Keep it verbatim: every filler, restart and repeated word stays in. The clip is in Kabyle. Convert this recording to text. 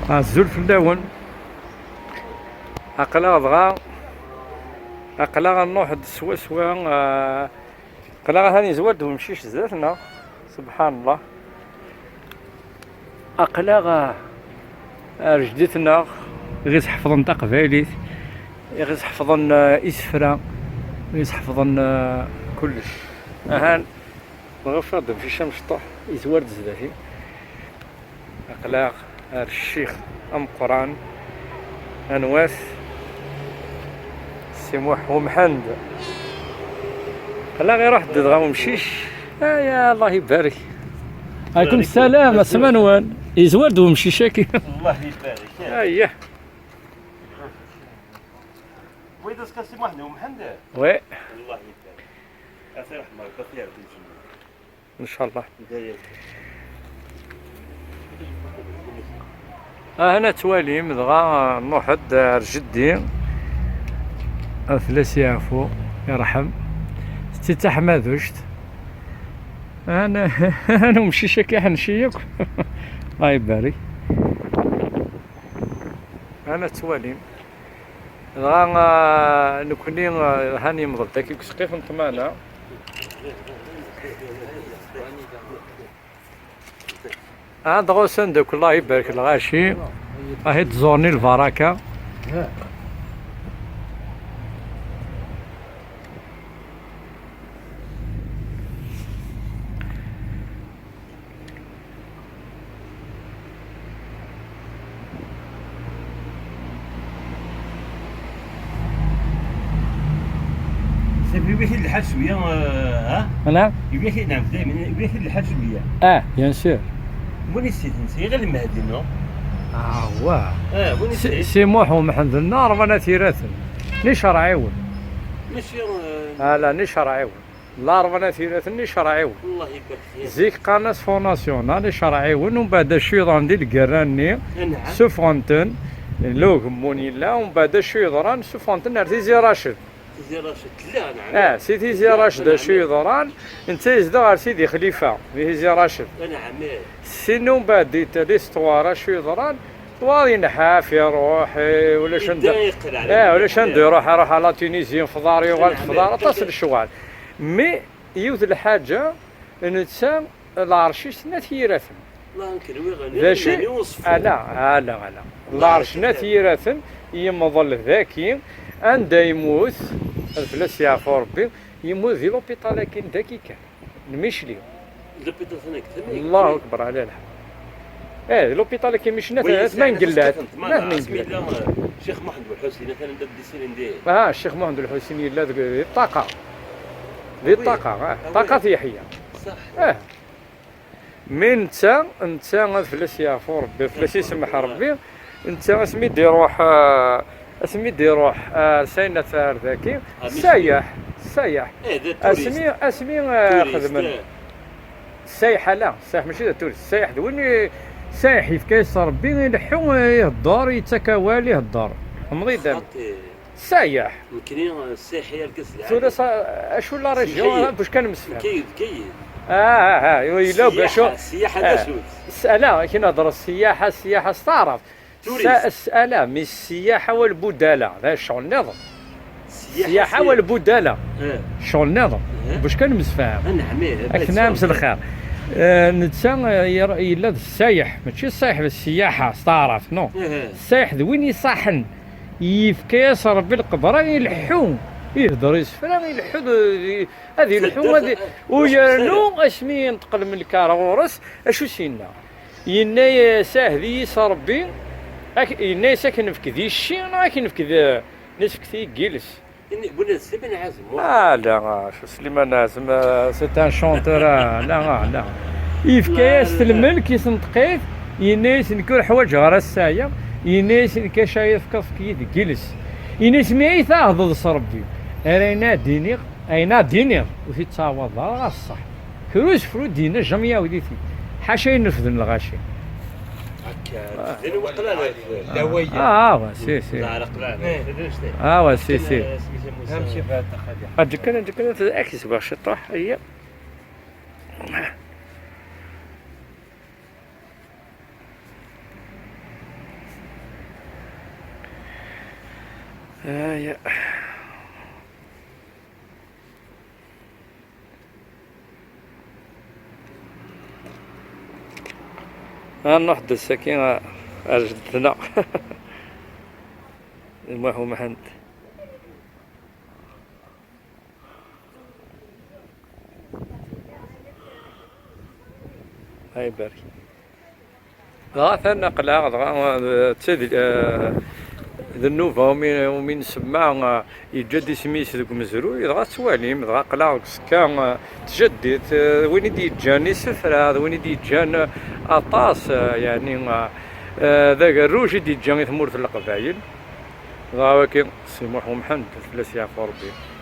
Azul fell-awen. Aql-aɣ dɣa, aql-aɣ ad nruḥ-d swaswa, ah, aql-aɣ atan yezwar-d wemcic zdat-neɣ. Subḥan Allah. Aql-aɣ, ah, ar jeddi-tneɣ, i ɣ-iseḥfḍen taqbaylit, i ɣ-iseḥfḍen, ah, isefra, i ɣ-iseḥfḍen, ah, kullec. Ahan, dɣa ufiɣ-d amcic amecṭuḥ, yezwar-d zdat-i. Aql-aɣ ar ccix ameqqran, anwa-t? Si Muḥ Umḥend. Aql-aɣ iruḥ-d dɣa umcic. Aya, Allah ibarek. Aleykum salam, asma-nwen. Yezwar-d wemcic-agi. Allah ibarek. Aya. Wid as-kasi Muḥend Umḥend? Oui. Allah ibarek. Ata iṛḥem Ṛebbi, ata iɛawed. Ncallah. Ahna ttwalim, dɣa nruḥ-d ar jeddi, ad fell-as yeɛfu, yerḥem. Tetti d taḥmaduct. Ahna, ahna umcic-agi ḥennec-iyi akk. Allah ibarek. Ahna ttwalim. Dɣa, ah, nekkni, ah, han yemḍel-d akk deg usqif n ṭṭmana. Ah, dɣa usan-d akk, Allah ibarek lɣaci. Ahi d-ẓurni lbaraka. Safi, yewwi-ak-id lḥal cwiya, eh, ha? Ana? Yewwi-ak-id, naɛam, daymen, yewwi-ak-id lḥal cwiya. Ah, bien sûr. Wani si-, si-, ɣer Lmehdi, non? Ah, wa. Eh, wani si-, si-, Si Muḥ Umḥend-nneɣ, ṛebɛa n at Yiraten. Ni cerɛiwen. Mačči, eh, Ala, ni cerɛiwen. Larebɛa n at Yiraten ni cerɛiw. Allah ibarek. Zik qqaren-as Front National, icerɛiwen, umbeɛd acu yeḍran di lgerra-nni, anɛam, suffɣen-ten, yella ugemmun yella, umbeɛd acu yeḍran, suffɣen-ten ar Tizi Raced. Tizi Raced tella, anɛam. Ah, si Tizi Raced acu yeḍran, netta yezdeɣ ar Sidi Xlifa, di Tizi Raced. Anɛam, eh. Sin umbeɛd di, di l'histoire acu yeḍran, wa yenḥaf, iruḥ, eh, ulac anda, eh, ulac anda iruḥ, iruḥ à la Tunisie, fḍar, yuɣal fḍar, aṭas n lecɣal. Mais yiwet lḥaǧa, netta lɛerc-is n At Yiraten. D acu? Ala, ala, ala. Lɛerc n At Yiraten yemḍel daki, anda yemmut, ad fell-as yeɛfu Rebbi, yemmut di l'hôpital-agi n daki kan, n Micli. L'hôpital-agi. Allahu akbar, ala lḥemd. Eh, l'hôpital-agi Micli, ma ngellat, ma ngellat. Ccix Muḥend Ulḥusin, atan anda d-isinin di. Ah, Ccix Muḥend Ulḥusin yella deg, di ṭṭaqa. Di ṭṭaqa, ah, ṭṭaqa Yeḥya. Ṣaḥ. Eh. Mi netta, netta ad fell-as yeɛfu Rebbi, fell-as isemmeḥ Rebbi, netta asmi d-iruḥ, ah, asmi d-iruḥ, ah, ar Sayna ar daki, ssayeḥ, ssayeḥ. Asmi, asmi, ah, xedmen. Ssayeḥ ala, ssayeḥ mačči d aturist, ssayeḥ d win i, ssayeḥ yefka-yas Rebbi ileḥḥu, ihedder, yettak awal, ihedder. Txemmeḍ-iyi-d am-, ssayeḥ. Nekkni, ssayeḥ i argaz d lɛali. Tura sa-, acu la région, ssayeḥ, bac kan nemsefham. Nekk d Kayed. Ah, ah, ah, yella ssayeḥ, acu? Ssayeḥ d acu? S-, ala, akken hedreɣ ssayeḥ, ssayeḥ s taɛrabt. Turist. Sa-, s-, ala, mi ssayeḥ wal budala, d ccɣel nniḍen. Ssayeḥ wal budala. Eh. Ccɣel nniḍen. Eh. Bac kan nemsefham. Anɛam, eh, ad k-nɛam s lxir. Eh, netta, eh, yer-, yella d ssayeḥ, mačči ssayeḥ d ssayeḥ s taɛrabt, non. Eh. Ssayeḥ d win iṣaḥen. Yefka-yas Rebbi lqedra, ileḥḥu, ihder isefra, ileḥḥu d, ad ileḥḥu, ad i-, u yernu asmi yenṭeq lmelk ar ɣur-s, acu s-yenna? Yenna-yas: "Ahdi-yi s Rebbi, ak-, yenna-yas, ad k-nefk di cci, neɣ ad k-nefk d, nefk-t i yiles." Ini-, win d Sliman Ɛazem, wa? Ah, la, ah, Sliman Ɛazem, ah, c'est un chanteur, ah, la, ah, la. Yefka-yas-t lmelk, isenṭeq-it, yenna-yas: "Nekk ur ḥwaǧeɣ ara ssaya." Yenna-yas: "Nekk acu ara tefkeḍ, efk-iyi deg yiles." Yenna-yas: "Mi ay tɛehdeḍ s Rebbi, ar ayen ad d-iniɣ, ayen ad d-iniɣ, ur t-id-ttawaḍeḍ ara ɣer ṣṣeḥ. Kra usefru d-yenna, jamais yɛawed-it-id. Ḥaca ayen refden lɣaci." Akka, refden waqila, ah, ah, wa, si, si. Ah, wa, si, si. Aǧekkan, aǧekkan, ad k-sbeɣ ciṭuḥ, aya. Aya. Ad nruḥ d ass-agi ar jeddi-tneɣ. Muḥ Umḥend. Ay barek. Dɣa atan aql-aɣ dɣa, eh, d tid-, eh, d nnuba umi, umi nsemma, eh, yeǧǧa-d isem-is deg umezruy, dɣa tettwalim, dɣa aql-aɣ deg usekka, eh, tjaddit, eh, d win i d-yeǧǧan isefra, d win i d-yeǧǧan, eh, aṭas, eh, yeɛni, eh, eh, d agerruj i d-yeǧǧa i tmurt n Leqbayel. Dɣa waki, Si Muḥ Umḥend, fell-as yeɛfu Rebbi.